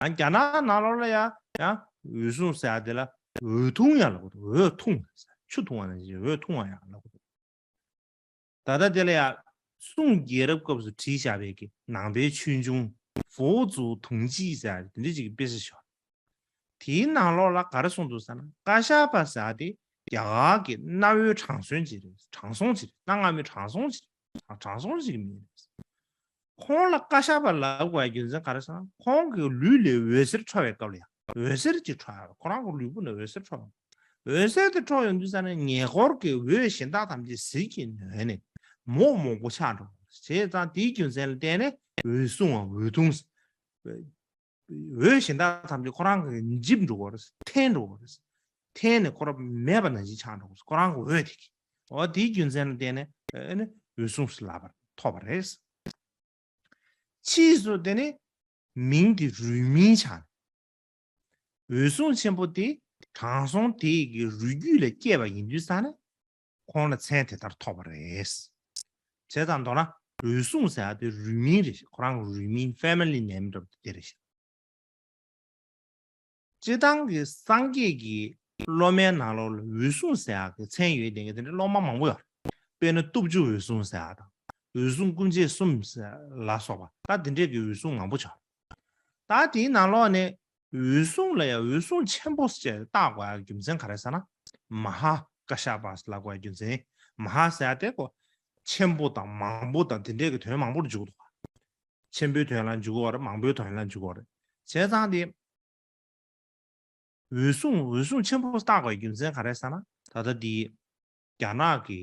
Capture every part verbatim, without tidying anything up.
ཡང་རྒྱ་ནག་ནང་ལོགས་ལ་ཡང་ཡང་འོད་སྲུང་ཟེར་ཡ་དེ་ལ་འོད་འཐུང་ཡ་ལབ་གོ་འདུག་འོད་འཐུང་། ཆུ་འཐུང་བ་ནང་བཞིན་འོད་འཐུང་བ་ཡང་ལབ་གོ་འདུག་ད་ལྟ་དེ་ལ་ཡང་སུང་རྒྱལ་རབས་སྐབས་སུ་བྲིས་བཞག་པའི་གི་ནང་པའི་ཆོས་འབྱུང་佛祖同济ཟེར་ཡ་དེ་འདྲ་ཅིག་གི་དཔེ་ཆ་ཞིག་ཡོད། དེའི་ནང་ལོགས་ལ་ག་རེ་གསུངས་འདུག་ཟེར་ན། བཀའ་ཤག་པ་ཟེར་དེ་རྒྱ་གར་གྱི་གནའ་བོའི་དྲང་སྲོང་ཅིག་རེད། དྲང་སྲོང་ཅིག་རེད། གནའ་སྔ་མོའི་དྲང་སྲོང་ཅིག་རེད། དྲང་སྲོང་ཅིག་གི་མིང་རེད། ཁོང་ལ་བཀའ་ཤག་པ་ལབ་དགོས་པའི་རྒྱུ་མཚན་ག་རེ་ཟེར་ན། ཁོང་གི་ལུས་ལས་འོད་ཟེར་འཕྲོ་བའི་སྐབས་ལ་ཡང་འོད་ཟེར་གྱིས་འཕྲོ་ཡ། ཁོ་རང་གི་ལུས་པོ་ནས་འོད་ཟེར་འཕྲོ་བ། འོད་ཟེར་དེ་འཕྲོ་ཡོང་དུས་ཙ་ནས་ཉེ་འཁོར་གྱི་འོད་གཞན་དག་ཐམས་ཅད་ཟིལ་གྱིས་གནོན་ནས་མོག་མོག་པོ་ཆགས་འགྲོ་བ་རེད། བྱས་ཙང་དེའི་རྒྱུ་མཚན་ལ་བརྟེན་ནས་འོད་སྲུང་བ་འོད་འཐུང་། འོད་གཞན་དག་ཐམས་ཅད་ཁོ་རང་གིས་འཇིབ་འགྲོ་བ་རེད། འཐེན་འགྲོ་བ་རེད། འཐེན་ནས་ཁོ་རང་མེད་པ་ནང་བཞིན་ཆགས་འགྲོ་བ་རེད། ཁོ་རང་གི་འོད་དེ་གིས། འོ་དེའི་རྒྱུ་མཚན་ལ་བརྟེན་ནས་ཨ་ནི་འོད་སྲུང་ཟེར་ལབ་པ་ཐོབ་པ་རེད། ཕྱིས་སུ་དེ་ནི་མིང་དེ་རུས་མིང་ཆགས་ནས། འོད་སྲུང་ཆེན་པོ་དེ་དྲང་སྲོང་དེ་ཡི་གི་རུས་རྒྱུད་ལས་སྐྱེས་པ་ཡིན་དུས་ཙ་ནས་ཁོང་ལ་མཚན་དེ་ལྟར་ཐོགས་པ་རེད། བྱས་ཙང་མདོར་ན་འོད་སྲུང་ཟེར་ཡ་དེ་རུས་མིང་རེད། ཁོ་རང་གི་རུས་མིང་family name་འདྲ་པོ་དེ་རེད་ཤག་སྤྱིར་བཏང་གི་སངས་རྒྱས་ཀྱི་སློབ་མའི་ནང་ལོགས་ལ་འོད་སྲུང་ཟེར་ཡག་གི་མཚན་ཡོད་བསྡད་མཁན་དེ་འདྲའི་སློབ་མ་མང་པོ་ཡོད་རེད། དཔེར་ན་སྟོབས་བཅུ་འོད་སྲུང་ཟེར་ཡག་དང་། འོད་སྲུང་སྐུ་མཆེད་གསུམ་ཟེར་ལ་སོགས་པ་ད་དེ་འདྲས་ཀྱི་འོད་སྲུང་མང་པོ་བྱུང་། ད་དེའི་ནང་ལོགས་ནས་འོད་སྲུང་ལ་ཡང་འོད་སྲུང་ཆེན་པོ་ཞེས་བཏགས་དགོས་ཡག་རྒྱུ་མཚན་ག་རེ་ཟེར་ན། མ་ཧཱ་ཀ་ཤ་པ་ལབ་དགོས་ཡག་རྒྱུ་མཚན། མ་ཧཱ་ཟེར་ཡག་དེ་ཀོ་ཆེན་པོ་དང་མང་པོ་དང་དེ་འདྲས་ཀྱི་དོན་མང་པོར་འཇུག་འདུག་ཆེན་པོའི་དོན་ལ་འཇུག་གི་ཡོད་རེད། མང་པོའི་དོན་ལ་འཇུག་གི་ཡོད་རེད། བྱས་ཙང་དེ། འོད་སྲུང་འོད་སྲུང་ཆེན་པོ་བཏགས་པའི་རྒྱུ་མཚན་ག་རེ་ཟེར་ན། ད་ལྟ་འདི་རྒྱ་ནག་གི་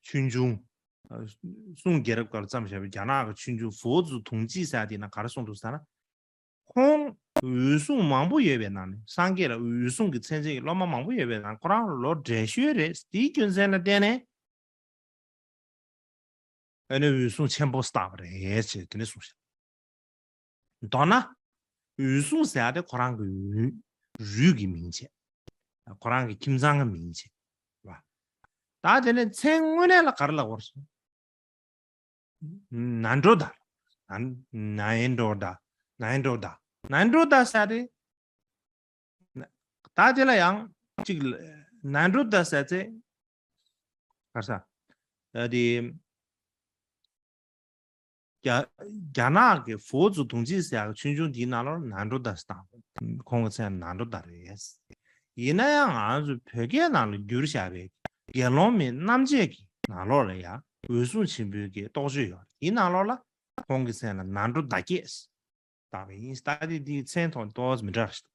ཆོས་འབྱུང་། ཨ། སུང་རྒྱལ་རབས་སྐབས་ལ་བརྩམས་བཞག་པའི་རྒྱ་ནག་གི་ཆོས་འབྱུང་佛祖同济ཟེར་དེ་ན་ག་རེ་གསུངས་འདུག་ཟེར་ན། ཁོང་འོད་སྲུང་མང་པོ་ཡོད་པའི་ནང་ནས། སངས་རྒྱས་ལ་འོད་སྲུང་གི་མཚན་ཅན་གྱི་སློབ་མ་མང་པོ་ཡོད་པའི་ནང་ཁོ་རང་ལོ་བགྲེས་ཤོས་རེད། དེའི་རྒྱུ་མཚན་ལ་བརྟེན་ནས། ཨ་ནི་འོད་སྲུང་ཆེན་པོ་བཏགས་པ་རེད་ཅེས་དེ་ནས་གསུངས་ཤག་མདོར་ན། འོད་སྲུང་ཟེར་ཡག་དེ་ཁོ་རང་གི་འོད། རུས་ཀྱི་མིང་བྱས། ཁོ་རང་གི་ཁྱིམ་ཚང་གི་མིང་བྱས། བ། ད་དེ་ནས་མཚན་དངོས་གནས་ལ་ག་རེ་ལབ་དགོས་རེད་ཟེར་ན། ནཱ་ཌོ་ད། ན་ནཱ་ཨེན་ཌོ་ད། ནཱ་ཨེན་ཌོ་ད། ནཱ་ཨེན་ཌོ་ད་ཟེར་ཡག་དེ། ད་དེ་ལ་ཡང་གཅིག་ལ་ནཱ་ཌོ་ད་ཟེར་ཚེ། ག་རེ་ཟེར། ད་དེ། རྒྱ། རྒྱ་ནག་གི་佛祖同济ཟེར་ཡག་ཆོས་འབྱུང་འདིའི་ནང་ལོགས་ནཱ་ཌོ་ད་ཟེར་དང་། ཁོང་གི་མཚན་ནཱ་ཌོ་ད་རེད། ཡིན་ན་ཡང་ང་ཚོ་བོད་སྐད་ནང་ལ་བསྒྱུར་བཞག་པའི་དགེ་སློང་མའི་རྣམ་འབྱེད་ཀྱི་ནང་ལོགས་ལ་ཡང་འོད་སྲུང་ཆེན་པོའི་གི་རྟོགས་བརྗོད་ཡོད་རེད། དེའི་ནང་ལོགས་ལ་ཁོང་གི་མཚན་ལ་ནཱ་ཌོ་ད་སྐྱེས། བཏགས་པ་ཡིན། ད་དེ་དེའི་མཚན་ཐོག་ཏོག་ཙམ་མི་འདྲ་བ་ཞིག་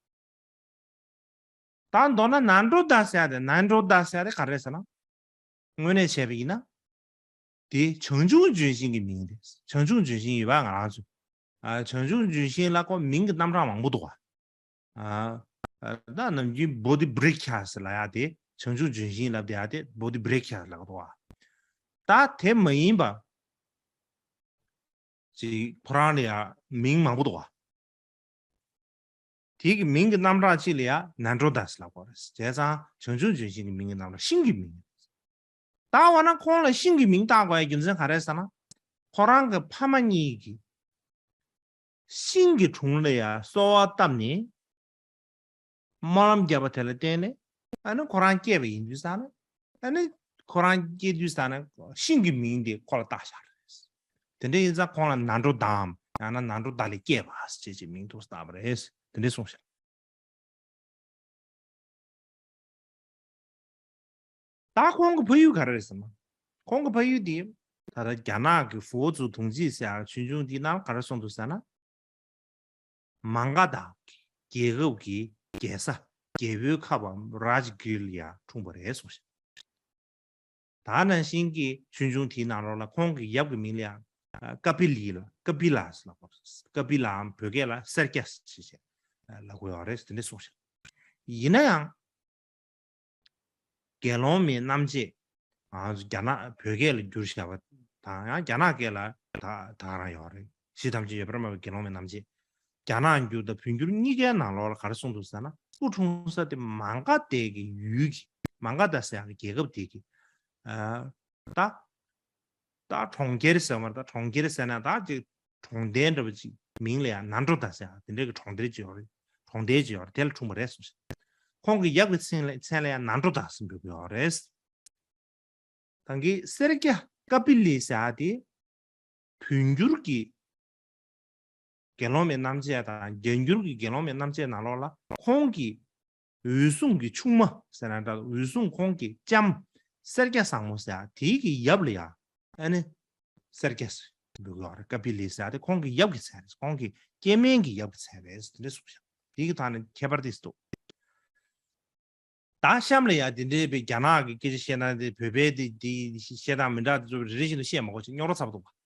ད་མདོར་ན་ནཱ་ཌོ་ད་ཟེར་ཡག་དེ། ནཱ་ཌོ་ད་ཟེར་ཡག་དེ་ག་རེ་ཟེར་ན། དངོས་གནས་བྱས་པ་ཡིན་ན། དེ་བྱང་ཆུབ་ལྗོན་ཤིང་གི་མིང་རེད། བྱང་ཆུབ་ལྗོན་ཤིང་ཡོད་པ་ང་རང་ཚོ། ཨ། བྱང་ཆུབ་ལྗོན་ཤིང་ལ་ཀོ་མིང་གི་རྣམ་གྲངས་མང་པོ་འདུག་ག་ཨ། ཨ། ད་ནམ་རྒྱུན་བོ་དྷི་བྲིཀྵ་ཟེར་ལབ་ཡག་དེ། བྱང་ཆུབ་ལྗོན་ཤིང་ལབ་བསྡད་ཡག་དེ་བོ་དྷི་བྲིཀྵ་ལབ་འདུག་ག་ད་དེ་མ་ཡིན་པ། ཅིག་ཁོ་རང་ལ་ཡང་མིང་མང་པོ་འདུག་ག་དེ་གི་མིང་གི་རྣམ་གྲངས་གཅིག་ལ་ཡང་ནཱ་ཌོ་ད་ཟེར་ལབ་ཀྱི་ཡོད་རེད། བྱས་ཙང་བྱང་ཆུབ་ལྗོན་ཤིང་གི་མིང་གི་རྣམ་གྲངས་ཤིང་གི་མིང་རེད། ད་འོ་ན་ཁོང་ལ་ཤིང་གི་མིང་བཏགས་དགོས་ཡག་རྒྱུ་མཚན་ག་རེ་ཟེར་ན། ཁོ་རང་གི་ཕ་མ་གཉིས་ཀྱིས་ཤིང་གི་དྲུང་ལ་ཡང་གསོལ་བ་བཏབ་ནས། སྨོན་ལམ་བརྒྱབ་པ་དེ་ལ་བརྟེན་ནས་ཨ་ནི་ཁོ་རང་སྐྱེས་པ་ཡིན་དུས་ཙ་ན། ཨ་ནི་ཁོ་རང་སྐྱེས་དུས་ཙ་ན་ཤིང་གི་མིང་དེ་ཁོ་ལ་བཏགས་བཞག་རེད། དེ་འདྲ་ཡིན་ཙང་ཁོང་ལ་ནཱ་ཌོ་དའམ་ཡང་ན་ནཱ་ཌོ་ད་ལས་སྐྱེས་པ་ཞེས་ཀྱི་མིང་དུ་བཏགས་པ་རེད། དེ་འདྲ་གསུངས་ཤག་ད་ཁོང་གི་ཕ་ཡུལ་ག་རེ་རེད་ཟེར་ན། ཁོང་གི་ཕ་ཡུལ་དེ་ད་ལྟ་རྒྱ་ནག་གི་佛祖同济ཟེར་ཡག་ཆོས་འབྱུང་དེའི་ནང་ག་རེ་གསུངས་འདུག་ཟེར་ན། མ་ག་དྷ་རྒྱལ་ཁབ་ཀྱི་རྒྱལ་ས་རྒྱལ་པོའི་ཁབ་བམ་རཱཇ་གིར་ལ་ཡང་འཁྲུངས་པ་རེད་གསུངས་ཤག་ད་ནང་བཞིན་གྱི་ཆོས་འབྱུང་དེའི་ནང་ལོགས་ལ་ཁོང་གི་ཡབ་ཀྱི་མིང་ལ་ཡང་ཀ་པི་ལི་ལ། ཀ་པི་ལ་ཟེར་ལབ་དགོས། ཀ་པི་ལའམ་བོད་སྐད་ལ་སེར་སྐྱ་ཞེས་ལབ་དགོས་ཡོད་རེད། དེ་འདྲ་གསུངས་ཤག་ཡིན་ན་ཡང་། དགེ་སློང་མའི་རྣམ་འབྱེད། ང་ཚོ་རྒྱ་ནག་བོད་སྐད་ལ་བསྒྱུར་བཞག་པ་དང་ཡང་རྒྱ་ནག་སྐད་ལ་ད་ད་ག་རང་ཡོད་རེད། གཞི་ཐམས་ཅད་ཡོད་པར་སྨྲ་བའི་དགེ་སློང་མའི་རྣམ་འབྱེད། རྒྱ་ནག་འགྱུར་དང་བོད་འགྱུར་གཉིས་ཀའི་ནང་ལོགས་ལ་ག་རེ་གསུངས་འདུག་ཟེར་ན། སྐུ་འཁྲུངས་ས་དེ་མ་ག་དྷའི་གི་ཡུལ་གྱི། མ་ག་དྷ་ཟེར་ཡག་གི་རྒྱལ་ཁབ་དེ་གི། ཨ། ད། ད་གྲོང་ཁྱེར་ཟེར་བ་རེད། ད་གྲོང་ཁྱེར་ཟེར་ན་ད་ཅིག་གྲོང་རྡལ་འདྲ་པོ་ཅིག་ མིང་ལ་ཡང་ནཱ་ཌོ་ད་ཟེར་ཡ་དེ་འདྲའི་གི་གྲོང་རྡལ་ཅིག་ཡོད་རེད། གྲོང་རྡལ་ཅིག་ཡོད་རེད། དེ་ལ་འཁྲུངས་པ་རེད་གསུངས་ཤག་ཁོང་གི་ཡབ་ཀྱི་མཚན་ལ་མཚན་ལ་ཡང་ནཱ་ཌོ་ད་ཟེར་འབོད་ཀྱི་ཡོད་རེད། ད་གིན་སེར་སྐྱ་ཀ་པི་ལི་ཟེར་ཡ་དེ་བོད་འགྱུར་གྱི་དགེ་སློང་མའི་རྣམ་བཅད་དང་རྒྱ་འགྱུར་གྱི་དགེ་སློང་མའི་རྣམ་བཅད་ནང་ལོགས་ལ་ཁོང་གི་འོད་སྲུང་གི་ཆུང་མ་ཟེར་ན་འདྲ། འོད་སྲུང་ཁོང་གི་ལྕམ་སེར་སྐྱ་བཟང་མོ་ཟེར་ཡ་དེའི་གི་ཡབ་ལ་ཡ་ཨ་ནི་སེར་སྐྱ་ཟེར་འབོད་ཀྱི་ཡོད་རེད། ཀ་པི་ལི་ཟེར་ཡ་དེ་ཁོང་གི་ཡབ་ཀྱི་མཚན་རེད། ཁོང་གི་སྐྱེ་དམན་གྱི་ཡབ་ཀྱི་མཚན་རེད། དེ་འདྲ་གསུངས་ཤག་དེའི་གི་ཐོག་ནས་ཁྱད་པར་དེ་འདུག་ད་གཤམ་ལ་ཡ་དེ་འདྲའི་བའི་རྒྱ་ནག་གི་སྐད་ཆ་བཤད་སྟངས་དེ་བོད་པའི་དེ་དེ་བཤད་སྟངས་མི་འདྲ་དེ་ཚོ་རེ་རེ་བཞིན་དུ་བཤད་མ་དགོས་ཅིག་རྙོག་དྲ་ཚ་པོ་འདུག་པ།